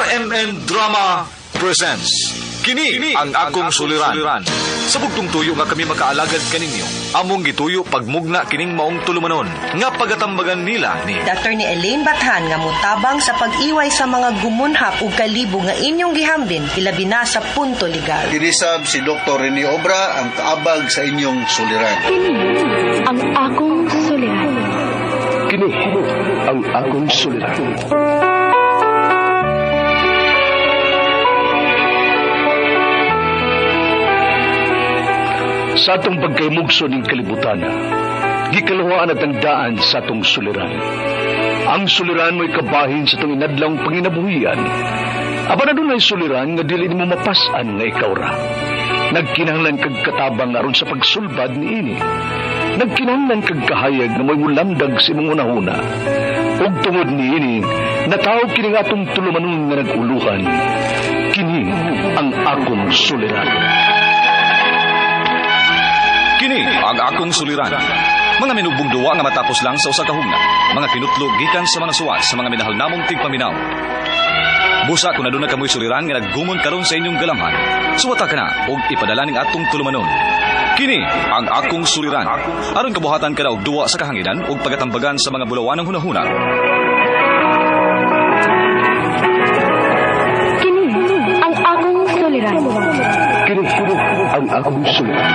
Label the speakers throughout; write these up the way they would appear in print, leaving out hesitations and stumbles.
Speaker 1: RMN Drama presents Kini ang akong suliran. Sa bugtong tuyo nga kami makaalagad kaninyo, among gituyo pagmugna kining maong tulumanon nga pagatambagan nila ni
Speaker 2: Attorney Elaine Bathan nga mutabang sa pag-iway sa mga gumunhap ug kalibo nga inyong gihambin ilabi na sa punto legal.
Speaker 3: Kinisab si Dr. Rene Obra ang kaabag sa inyong suliran.
Speaker 4: Kini ang akong suliran.
Speaker 5: Kini ang akong suliran. Sa atong pagkaymugso ning kalibutan, gikaluhaan at ang daan sa atong suliran. Ang suliran mo'y kabahin sa atong inadlawng panginabuhian. Apan adunay suliran nga dili nimo mapas-an nga ikaw ra. Nagkinahanglan kag katabang aron sa pagsulbad niini. Nagkinahanglan kag kahayag nga mo'y mulamdag sa imong hunahuna. Ug tungod niini, nataw kini nga atong tulumanon nga nag-uluhan. Kini ang akong suliran.
Speaker 1: Kini ang akong suliran. Mga minubong duwa nga matapos lang sa usa ka hugna. Mga kinutlo gikan sa mga suwat sa mga minahal namong tigpaminaw. Busa kung aduna kamoy suliran nga naggumon karon sa inyong galamhan, suwata ka na og ipadala ning atong tulumanon. Kini ang akong suliran. Aron kabuhatan ka na og duwa sa kahanginan ug pagatambagan sa mga bulawanang hunahuna.
Speaker 4: Kini ang akong suliran.
Speaker 5: Kini ang akong suliran.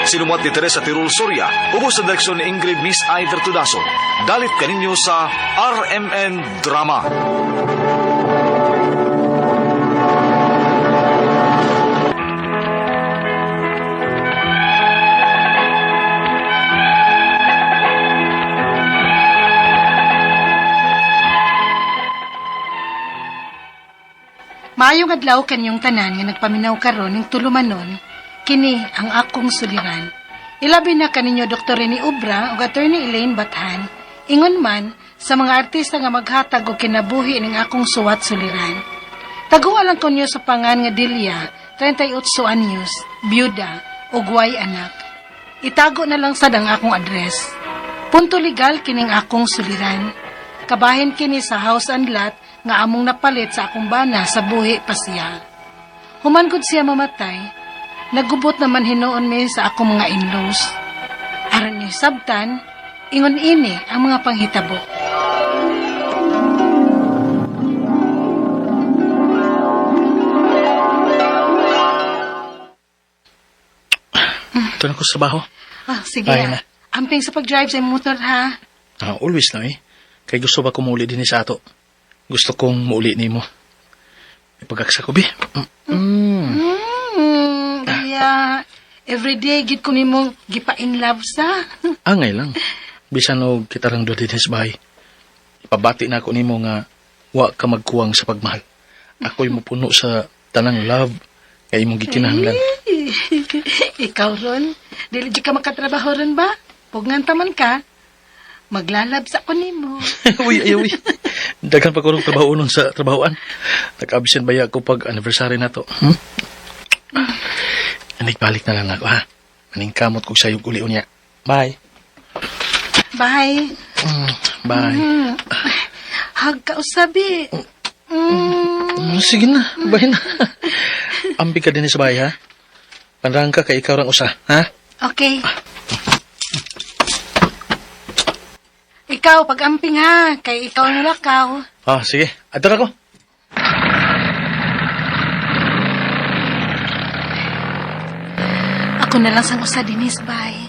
Speaker 1: Sinumuat ni Teresa Tirul Soria, ubos sa direksyon ni Ingrid Miss I. Vertudaso. Dalit kaninyo sa RMN Drama.
Speaker 6: Maayong adlaw kanyong tanan nga nagpaminaw karon ning tulumanon, kini ang akong suliran. Ilabi na kaninyo Dr. Rene Obra ug Attorney Elaine Bathan, ingon man sa mga artista nga maghatag og kinabuhi ning akong suwat suliran. Taguan lang ko niyo sa pangan nga Delia, 38 anyos, byuda, ug way anak. Itago na lang sad ang akong address. Punto legal kining akong suliran. Kabahin kini sa house and lot nga among napalit sa akong bana sa buhi pa siya. Human gud siya mamatay, nagubot naman hinuon mi sa akong mga in-laws. Aron niyo sabtan, ingon ini ang mga panghitabo.
Speaker 7: Ito na ko sa trabaho.
Speaker 6: Ah, sige.
Speaker 7: Ay, na.
Speaker 6: Amping sa pag-drive sa imong motor ha.
Speaker 7: Ah, always na eh. Kay gusto ba ko muuli din sa ato? Gusto kong muuli nimo. Ipagaksa ko, bi.
Speaker 6: Kaya everyday gid ko nimo gipa-in love sa.
Speaker 7: Angay lang. Bisan og kita rang duha din sa bahay. Ipabati na ako nimo nga wa ka magkuwang sa pagmahal. Ako'y mupuno sa tanang love kay imong gikinahanglan.
Speaker 6: Ikaw ron, dili di ka makatrabaho ron ba? Pugngan taman ka, maglalabs ako nimo.
Speaker 7: Uy, ay, uy. Daghan pa ko rong trabaho nun sa trabahoan. Nag-absent ba ko pag anniversary na to? Hmm? Anig balik na lang ako, ha? Aning kamot kog sayog uli unya. Bye.
Speaker 6: Bye.
Speaker 7: Bye.
Speaker 6: Hag ka usabi.
Speaker 7: Sige na, bye na. Ambi ka din sa bahay, ha? Panrang ka kay ikaw rang usa, ha?
Speaker 6: Okay. Ikaw, pag-amping ha, kay ikaw ang lakaw.
Speaker 7: Ah, sige. Adto na ko.
Speaker 6: Ako na lang sang usa dinis, bye.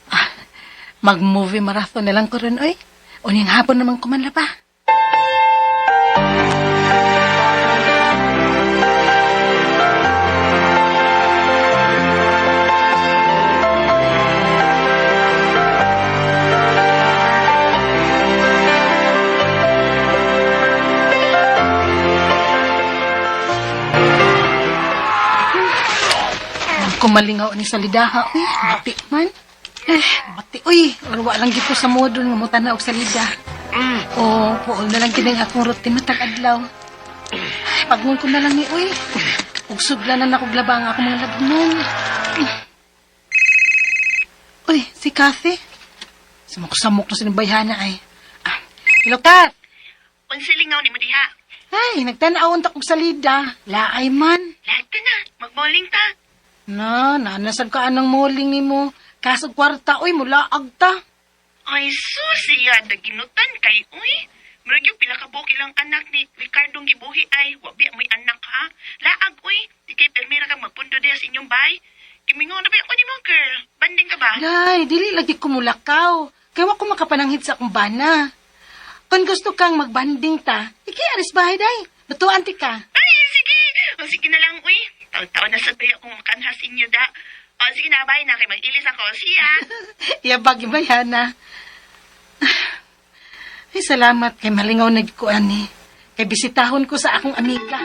Speaker 6: Ah, mag-movie marathon na lang ko ron, oy. Unyang hapon naman kumanla pa. Kumalingaw ni salidaha, uy, mati man. Eh, mati, uy, or wa lang gid ko sa modon nga mutana og salida. O, puol na lang kining akong routine matag adlaw. Ay, Pagngon ko na lang ni, uy. Ug sudla na nako glaba ang akong mga lagnon. Uy, si Kathy. Samok-samok na sinabayhana ay. Ah, hello, Kat.
Speaker 8: Unsa lingaw nimo diha?
Speaker 6: Ay, nagtanaw unta kog salida. Laay man.
Speaker 8: Lahat ka na, magmoling ta.
Speaker 6: Na, nanasad ka anang muling nimo. Kasog kwarta, uy, mulaag ta.
Speaker 8: Ay, susiya, daginutan kay, uy. Murag yung pila ka buok ilang anak ni Ricardo gibuhi ay, wabi mo'y anak ha. Laag, uy. Di kay permira kang magpundo diha sa inyong bay. Gimingon na ba ako nimo, girl? Banding ka ba?
Speaker 6: Day, dili lagi ko mulakaw. Kaya wa ko makapananghid sa akong bana. Kung gusto kang magbanding ta, iki aris bahay, day. Lutuan ti ka.
Speaker 8: Ay, sige. O, sige na lang, uy. Taon-taon na sa bayo akong makanhas inyo da. O, sige na, bye na. Kay mag-ilis ako. See ya.
Speaker 6: Yabag bayana. Ay, salamat kay malingaw na ko ani. Kay bisitahon ko sa akong amiga.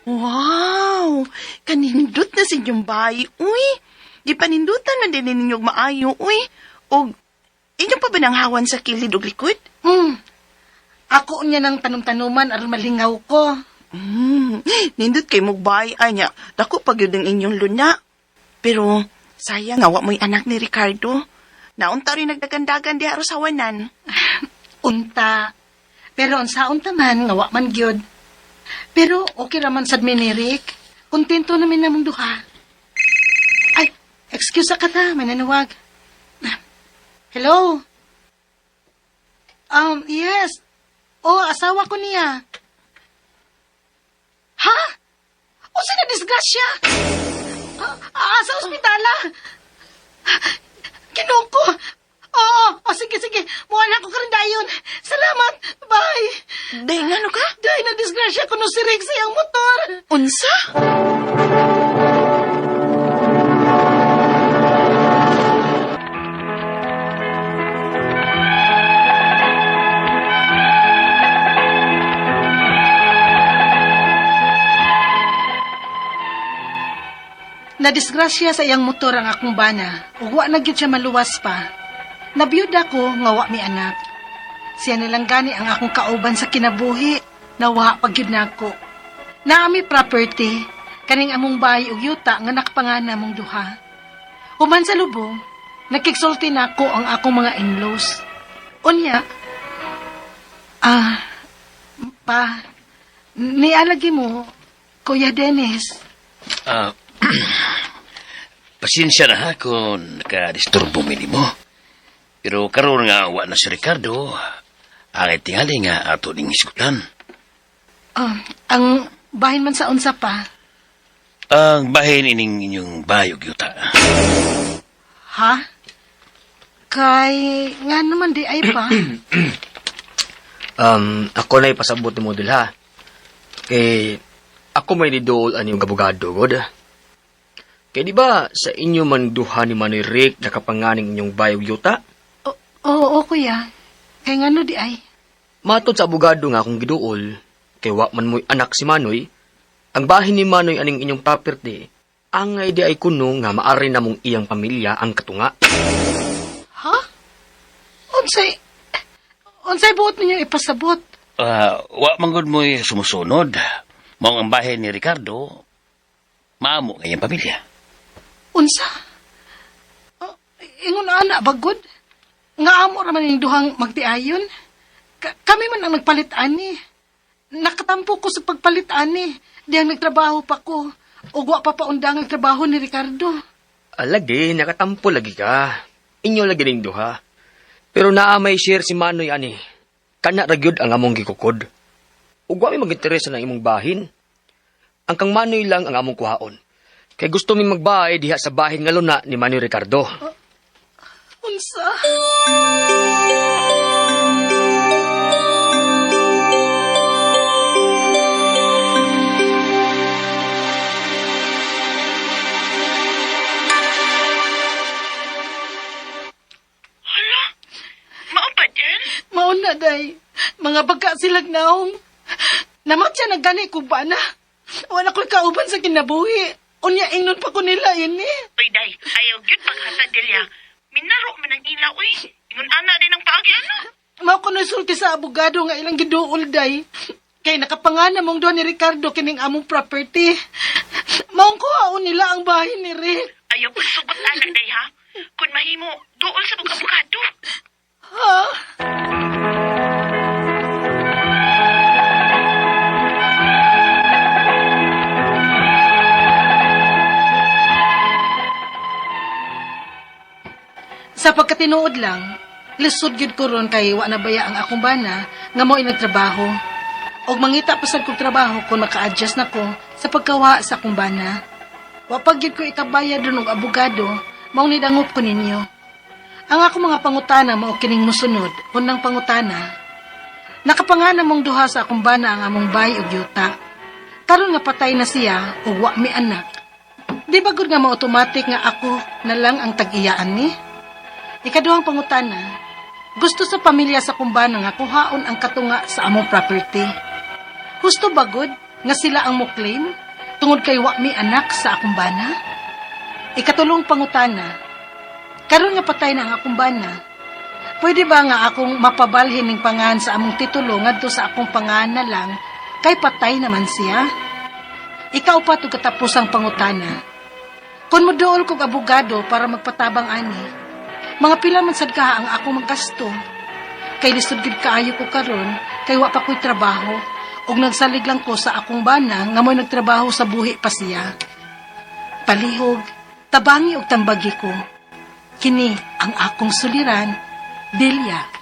Speaker 8: Wow! Kanindot na sa inyong bahay, uy. Gipanindutan man din ninyo og maayo, uy. Og inyo pa ba nang hawan sa kilid og likod?
Speaker 6: Ako niya ng tanong-tanuman aron malingaw ko.
Speaker 8: Nindot kay mong bahay ay niya. Dako pa gyud ang inyong luna. Pero sayang nga wa mo'y anak ni Ricardo. Naunta rin nagdagandagan diha aros hawanan.
Speaker 6: Unta. Pero unsa unta man nga wa man gyud. Pero okay ra man sad mi ni Rick. Kontento na mi namong duha. Ay, excuse ka ta, may nanawag. Hello? Yes. Oh, asawa ko niya. Ha? Unsa na disgrasya? Sa ospitala. Kinuko ko. Oo, oh, sige, sige. Muwala ko karon dayon. Salamat. Bye.
Speaker 8: Day, ngano ka?
Speaker 6: Day, na disgrasya ko no si Rick sa iyang motor.
Speaker 8: Unsa?
Speaker 6: Nadisgrasya sa iyang motor ang akong bana. Ug wa na gyud siya maluwas pa. Nabiyuda ko nga wa mi anak. Siya na lang gani ang akong kauban sa kinabuhi. Nawa pa gyud nako. Naami property kaning among bahay ug yuta nga nakapangana mong duha. Human sa lubong, nakigsulti nako ang akong mga in-laws. Unya, pa, nialagi mo, Kuya Dennis.
Speaker 9: Pasensya na ha kung nakadisturbo mi nimo. Pero karon nga wa na si Ricardo, ang tingali nga ato ning hisgutan.
Speaker 6: Ang bahin man sa unsa pa.
Speaker 9: Ang bahin ining inyong bayog yuta.
Speaker 6: Ha? Kay nga naman di ay pa.
Speaker 10: Ako na ipasabot ni model ha. Kay ako may nidool ani yung abogado god. Kay di ba sa inyo man duha ni Manoy Rick nakapanganing inyong bayog yuta?
Speaker 6: Oo, kuya. Kay ngano di ay?
Speaker 10: Matod sa abogado nga akong giduol, kay wa man mo'y anak si Manoy, ang bahin ni Manoy aning inyong property, angay di ay kuno nga maari na mong iyang pamilya ang katunga.
Speaker 6: Ha? Unsay buot ninyo ipasabot?
Speaker 9: Wa man gud mo'y sumusunod. Mao ang bahin ni Ricardo, maamo nga iyang pamilya.
Speaker 6: Unsa? Ingon ana bagod? Nga amo ra man ning duhang magtiayon? Kami man ang nagpalit ani. Nakatampo ko sa pagpalit ani. Diyang nagtrabaho pa ko. Ug wa pa paundang ang trabaho ni Ricardo.
Speaker 10: Alagi, nakatampo lagi ka. Inyo lagi ning duha. Pero naa may share si Manoy ani. Kana ra gyud ang among gikukod. Ug wa mi mag-interesa ng imong bahin. Ang kang Manoy lang ang among kuhaon. Kay gusto mi magbahay diha sa bahin nga luna ni Manoy Ricardo.
Speaker 6: Unsa?
Speaker 8: Hala, mao pa din?
Speaker 6: Mao na, day. Mga bagka silag naong. Namatya na gani ko ba na? Wala ko'y kauban sa kinabuhi. Unya, ingnon pa ko nila ini.
Speaker 8: Uy, day, ayaw gyud paghasa Delia. Minaro man ang ila, uy. Ingon ana din ang paagi, ano?
Speaker 6: Mao ko nasulti sa abogado nga ilang giduol, day. Kay nakapangana mong doon ni Ricardo kining among property. Maong kuhaon nila ang bahay ni Rick.
Speaker 8: Ayaw pagsugot anak day ha. Kung mahimo, duol sa mga abogado.
Speaker 6: Ha? Sa pagkatinuod lang, lisod gyud ko ron kay wa na baya ang akong bana nga mo'y nagtrabaho. Og mangita pa sad kog trabaho kung maka-adjust na ko sa pagkawa sa akong bana. Wa pa gyud ko ikabayad ron og abogado, mao ni dangop ko ninyo. Ang akong mga pangutana mao kining mosunod. Unang pangutana, nakapangana mong duha sa akong bana ang among bay og yuta. Karon nga patay na siya ug wa mi anak. Di ba gud nga ma-automatic nga ako na lang ang tag-iyaan ni? Ikaduhang pangutana, gusto sa pamilya sa kumbana nga kuhaon ang katunga sa among property. Husto ba gud nga sila ang mo-claim tungod kay wa mi anak sa akong bana? Ikatulong pangutana, karon nga patay na ang akong bana, pwede ba nga akong mapabalhin ning pangan sa among titulo ngadto sa akong pangan na lang kay patay naman siya? Ikaw pa tug katapusang pangutana, kung moduol kog abogado para magpatabang ani, mga pila man sad ka ang akong magasto. Kay lisod gid kaayo ko karon kay wa pa ko'y trabaho ug nagsalig lang ko sa akong bana nga mo'y nagtrabaho sa buhi pa siya. Palihog, tabangi og tambagi ko. Kini ang akong suliran, Delia.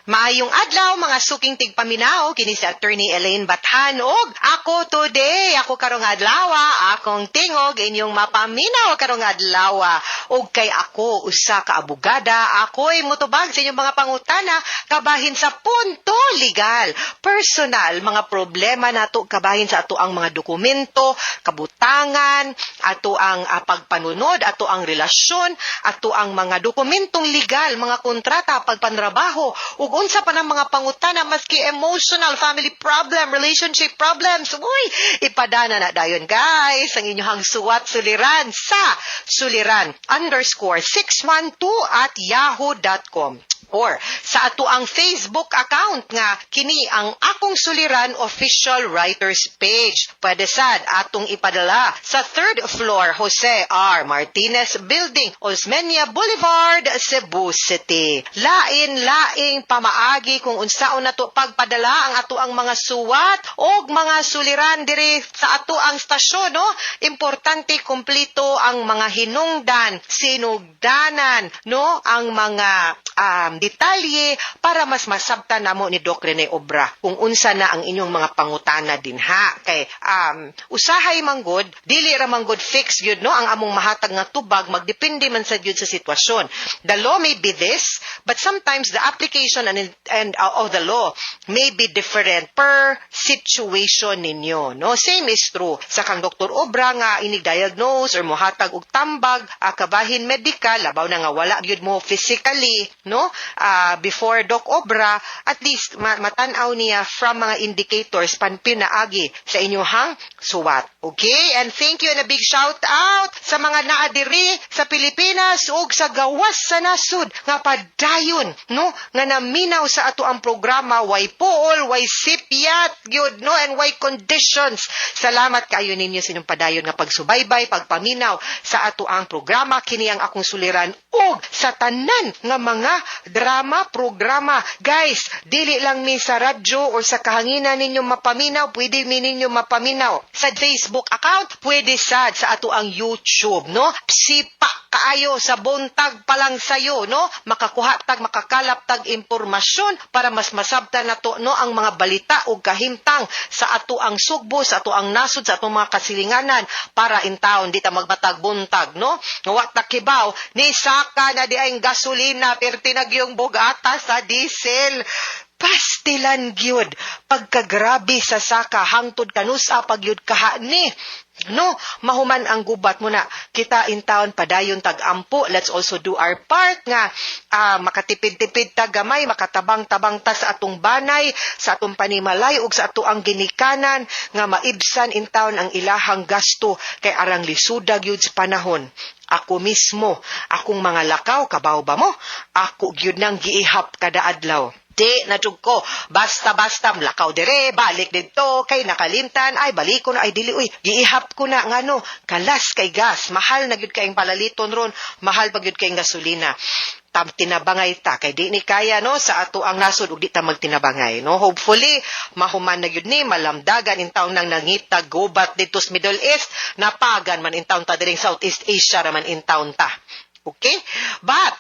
Speaker 2: Maayong adlaw mga suking tigpaminaw, kini si Attorney Elaine Bathan og ako today, ako karong adlaw, akong tingog inyong mapaminaw karong adlaw. Og kay ako usa ka abogada, ako'y mutubag sa inyong mga pangutana kabahin sa punto legal, personal, mga problema nato kabahin sa ato ang mga dokumento, kabutangan, ato ang pagpanunod, ato ang relasyon, ato ang mga dokumentong legal, mga kontrata, pagpanrabaho, ug unsa pa ng mga pangutana maski emotional, family problem, relationship problems. Uy, ipadana na dayon guys ang inyong suwat suliran sa suliran_612@yahoo.com or sa ato ang Facebook account nga kini ang Akong Suliran Official Writers Page. Pwede sad atong ipadala sa 3rd floor Jose R. Martinez Building, Osmeña Boulevard, Cebu City. Lain-laing pamaagi kung unsaon nato pagpadala ang ato ang mga suwat og mga suliran diri sa ato ang stasyon, no? Importante kumpleto ang mga hinungdan, sinugdanan, no? Ang mga detalye para mas masabtan namo ni Doc Rene Obra kung unsa na ang inyong mga pangutana dinha. Kay usahay manggod, dili ra manggod fix gyud, no, ang among mahatag nga tubag, magdepende man sa gyud sa sitwasyon. The law may be this, but sometimes the application and of the law may be different per situation ninyo, no? Same is true sa kang Dr. Obra nga inig-diagnose or mohatag og tambag kabahin medical, labaw na nga wala gyud mo physically, no? Before Doc Obra, at least matan-aw niya from mga indicators panpinaagi sa inyuhang suwat. Okay? And thank you and a big shout out sa mga naadiri sa Pilipinas ug sa gawas sa nasud nga padayon, no? Nga naminaw sa ato ang programa, way pool, way sipyat gyud, no? And way conditions. Salamat kaayo ninyo sa inyong padayon nga pagsubaybay, pagpaminaw sa ato ang programa kini ang Akong Suliran ug sa tanan nga mga drama, programa. Guys, dili lang mi sa radyo or sa kahanginan ninyo mapaminaw, pwede mi ninyo mapaminaw sa Facebook account, pwede sad sa ato ang YouTube, no? Sipa kaayo sa buntag pa lang sayo, no? Makakuha tag, makakalap tag impormasyon para mas masabtan nato, no, ang mga balita ug kahimtang sa ato ang sugbo, sa ato ang nasod, sa atong mga kasilinganan para in town di ta magbatag buntag, no? Nga wa ta kibaw ni saka na di ay gasolina perti nagyong bugata sa diesel. Pastilan gyud pagkagrabe sa saka hangtod kanusa pagyud kaha ni, no? Mahuman ang gubat mo na kita in town padayon tag-ampo. Let's also do our part nga makatipid-tipid ta gamay, makatabang-tabang ta sa atong banay, sa atong panimalay ug sa ato ang ginikanan nga maibsan in town ang ilahang gasto kay arang lisuda gyud sa panahon. Ako mismo, akong mga lakaw, kabaw ba mo? Ako gyud nang giihap kada adlaw. Di na jud ko basta-basta lakaw dire, balik didto kay nakalimtan, ay balik ko na, ay dili uy, giihap ko na. Ngano? Kalas kay gas, mahal na gyud kayong palaliton ron, mahal pa gyud kayong gasolina. Tam tinabangay ta kay di ni kaya, no, sa ato ang nasod ug di ta magtinabangay, no. Hopefully mahuman na gyud ni, malamdagan in taon nang nangita gubat didto sa Middle East, napagan man in taon ta diring Southeast Asia ra man in taon ta. Okay, but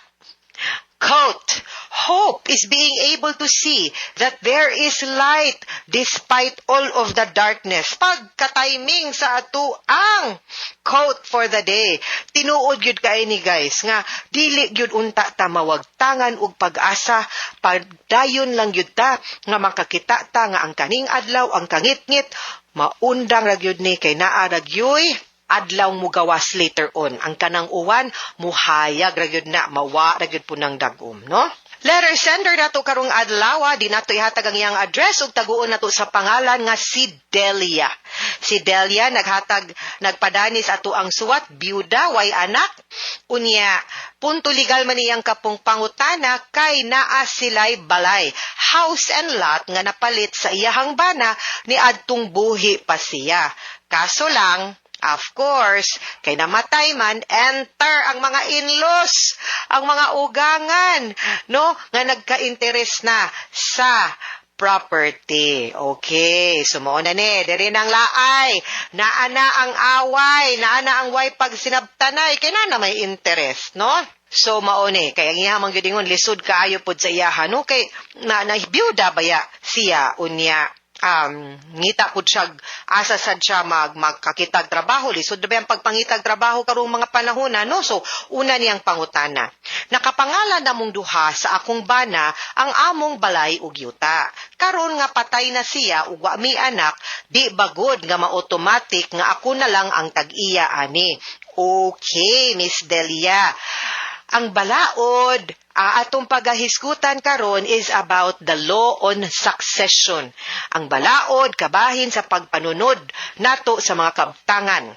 Speaker 2: quote, "Hope is being able to see that there is light despite all of the darkness." Pagka-timing sa ato ang quote for the day. Tinuod gyud kay ni, guys, nga dili gyud unta ta mawagtangan og pag-asa, padayon lang gyud ta nga makakita ta nga ang kaning adlaw, ang kangitngit, maundang ra gyud ni kay naa ra gyuy adlaw mugawas later on. Ang kanang uwan, muhayag ra gyud na, mawa ra gyud po ng dagom, no? Letter sender nato karong adlaw, di nato ihatag ang iyang address ug taguon nato sa pangalan nga si Delia. Si Delia naghatag, nagpadanis ato ang suwat, byuda, way anak. Unya, punto legal man iyang kapong pangutana kay naa sila'y balay, house and lot nga napalit sa iyahang bana ni adtong buhi pa siya. Kaso lang, of course, kay namatay man, enter ang mga in-laws, ang mga ugangan, no, nga nagka-interest na sa property. Okay, so mao na ni, diri nang laay, naa na ang away, naa na ang way pag sinabtanay, kay naa na may interest, no? So mao ni, kay ang iya man gyud ingon lisod kaayo pod sa iyaha, no, kay na byuda baya siya, unya ngita pud siya asa sad siya magkakitag trabaho. Lisod na ba ang pagpangitag trabaho karong mga panahon na, no? So una niyang pangutana, nakapangalan namong duha sa akong bana ang among balay ug yuta. Karon nga patay na siya ug wa mi anak, di bagod nga ma-automatic nga ako na lang ang tag-iya ani? Okay, Miss Delia, ang balaod atong pagahisgutan karon is about the law on succession. Ang balaod kabahin sa pagpanunod nato sa mga kabtangan.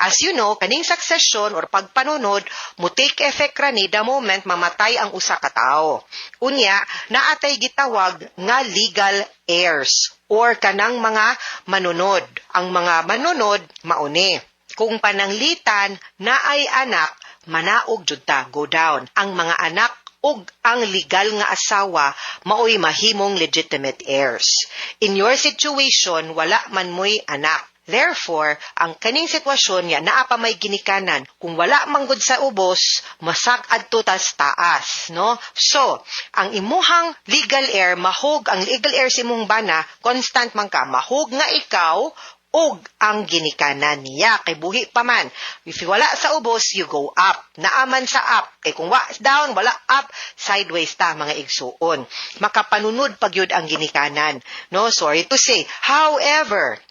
Speaker 2: As you know, kaning succession or pagpanunod mo take effect ra ni the moment mamatay ang usa ka tawo. Unya, naatay gitawag nga legal heirs or kanang mga manunod. Ang mga manunod mauni. Kung pananglitan naay anak, manaog jud ta, go down. Ang mga anak ug ang legal nga asawa maoy mahimong legitimate heirs. In your situation, wala man mo'y anak. Therefore, ang kaning sitwasyon nga naa pa may ginikanan, kung wala manggod sa ubos, masak adto tas taas, no? So, ang imuhang legal heir, mahog ang legal heir sa imong bana, constant man ka, mahog nga ikaw ug ang ginikanan niya kay buhi pa man. If wala sa ubos, you go up. Naaman sa up. Kay kung wa down, wala up, sideways ta, mga igsuon. Makapanunod pag yun ang ginikanan. No, sorry to say. However,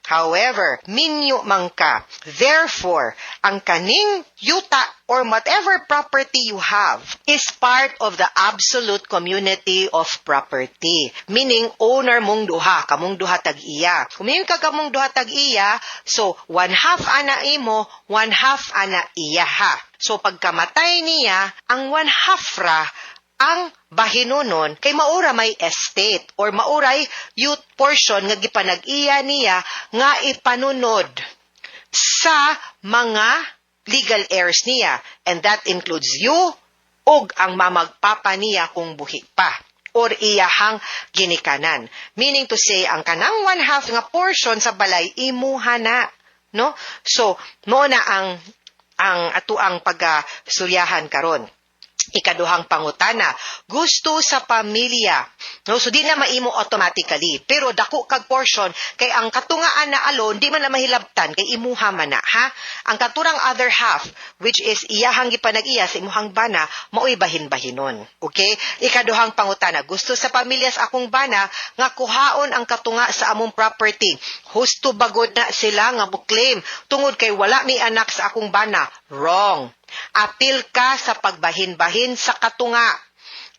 Speaker 2: minyo man ka. Therefore, ang kaning yuta or whatever property you have is part of the absolute community of property. Meaning, owner mong duha, kamong duha tag-iya. Kung ka kamong duha tag-iya, so one half ana imo, one half ana iya ha. So pagkamatay niya, ang one half ra ang bahinunon kay maura may estate or mauray youth portion nga gipanag-iya niya nga ipanunod sa mga legal heirs niya, and that includes you ug ang mamagpapa niya kung buhi pa or iyahang ginikanan. Meaning to say, ang kanang one half nga portion sa balay, imuha na, no? So, mao na ang atuang pagasuryahan karon. Ikaduhang pangutana, gusto sa pamilya. No, so di na maimo automatically, pero dako kag portion kay ang katungaan na alone di man na mahilabtan kay imuha man na, ha. Ang katurang other half, which is iyahang gipanag-iya sa imuhang bana, maoy bahin-bahinon. Okay? Ikaduhang pangutana, gusto sa pamilya sa akong bana nga kuhaon ang katunga sa among property. Husto bagod na sila nga mo claim tungod kay wala mi anak sa akong bana? Wrong. Apil ka sa pagbahin-bahin sa katunga.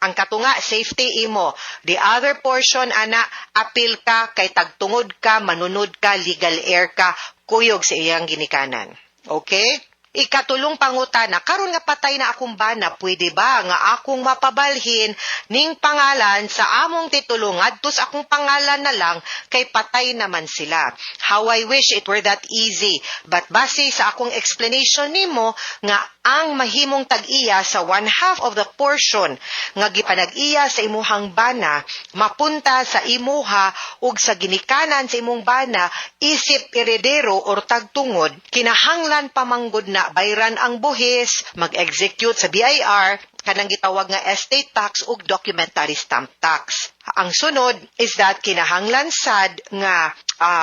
Speaker 2: Ang katunga, safety imo. The other portion, ana, apil ka kay tagtungod ka, manunod ka, legal heir ka, kuyog sa iyang ginikanan. Okay? Ikatulong pangutana, karon nga patay na akong bana, pwede ba nga akong mapabalhin ning pangalan sa among titulo ngadto sa akong pangalan na lang kay patay naman sila? How I wish it were that easy. But base sa akong explanation nimo nga ang mahimong tag-iya sa one half of the portion nga gipanag-iya sa imuhang bana mapunta sa imuha ug sa ginikanan sa imong bana isip eredero or tagtungod, kinahanglan pamanggod na bayran ang buhis, mag-execute sa BIR kanang gitawag nga estate tax ug documentary stamp tax. Ang sunod is that kinahanglan sad nga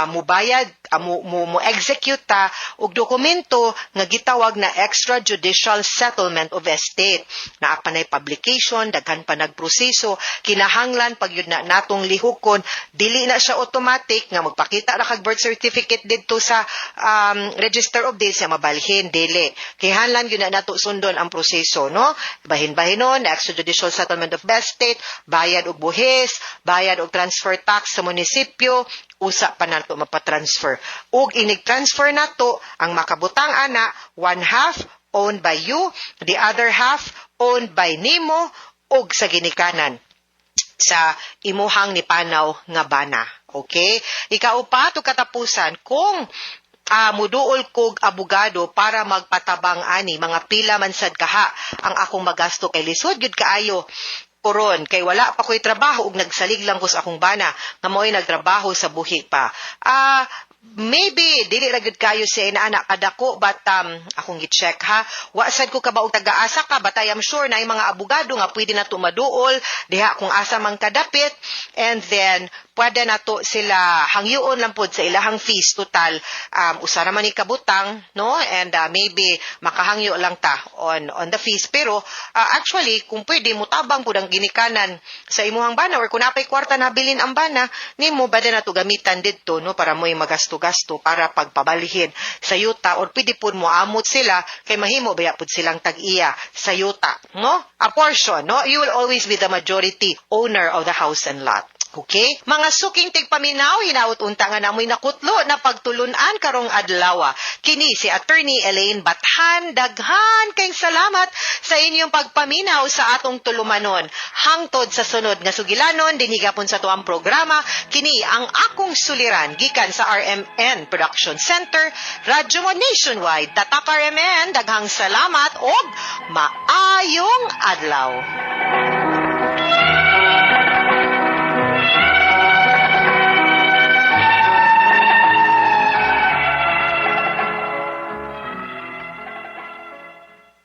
Speaker 2: mubayad, mo execute ta og dokumento nga gitawag na extrajudicial settlement of estate. Naa pa nay publication, daghan pa nagproseso, kinahanglan pag yun na natong lihukon, dili na siya automatic nga magpakita ra kag birth certificate didto sa Register of Deeds nga mabalhin, dili. Kinahanglan yun na nato sundon ang proseso, no? Bahin-bahinon, extrajudicial settlement of estate, bayad og buhis, bayad og transfer tax sa munisipyo, usa pa nato mapatransfer. Ug inig-transfer nato ang makabutang ana, one half owned by you, the other half owned by nimo ug sa ginikanan sa imuhang nipanaw nga bana. Okay? Ikaupat ug katapusan, kung muduol kog abogado para magpatabang ani, mga pila man sad kaha ang akong magasto kay lisod gyud kaayo koron kay wala pa ko'y trabaho ug nagsalig lang ko sa akong bana nga mo'y nagtrabaho sa buhi pa? Maybe dili ra gyud kayo si inaana kadako, but akong gi-check ha, wa sad ko kabaw taga-asa ka, but I am sure na mga abogado nga pwede na maduol diha kung asa man kadapit, and then pwede na to sila hangyoon lang pod sa ilahang fees. Total, usa ra man ni kabutang, no? And maybe makahangyo lang ta on the fees, pero actually kung pwede mutabang pud ang ginikanan sa imuhang bana or kung napay kwarta na bilin ang bana nimo, bada na to gamitan didto, no, para mo'y magasto-gasto para pagpabalhin sa yuta, or pwede pud mo amot sila kay mahimo baya pud silang tag-iya sa yuta, no, a portion, no? You will always be the majority owner of the house and lot. Okay? Mga suking tigpaminaw, hinaut unta nga namoy nakutlo na pagtulunan karong adlaw. Kini si Attorney Elaine Bathan, daghan kayong salamat sa inyong pagpaminaw sa atong tulumanon. Hangtod sa sunod nga sugilanon, dinhi gapon sa tuang programa, kini ang Akong Suliran, gikan sa RMN Production Center, Radyo Mo Nationwide. Tatak RMN, daghang salamat og maayong adlaw.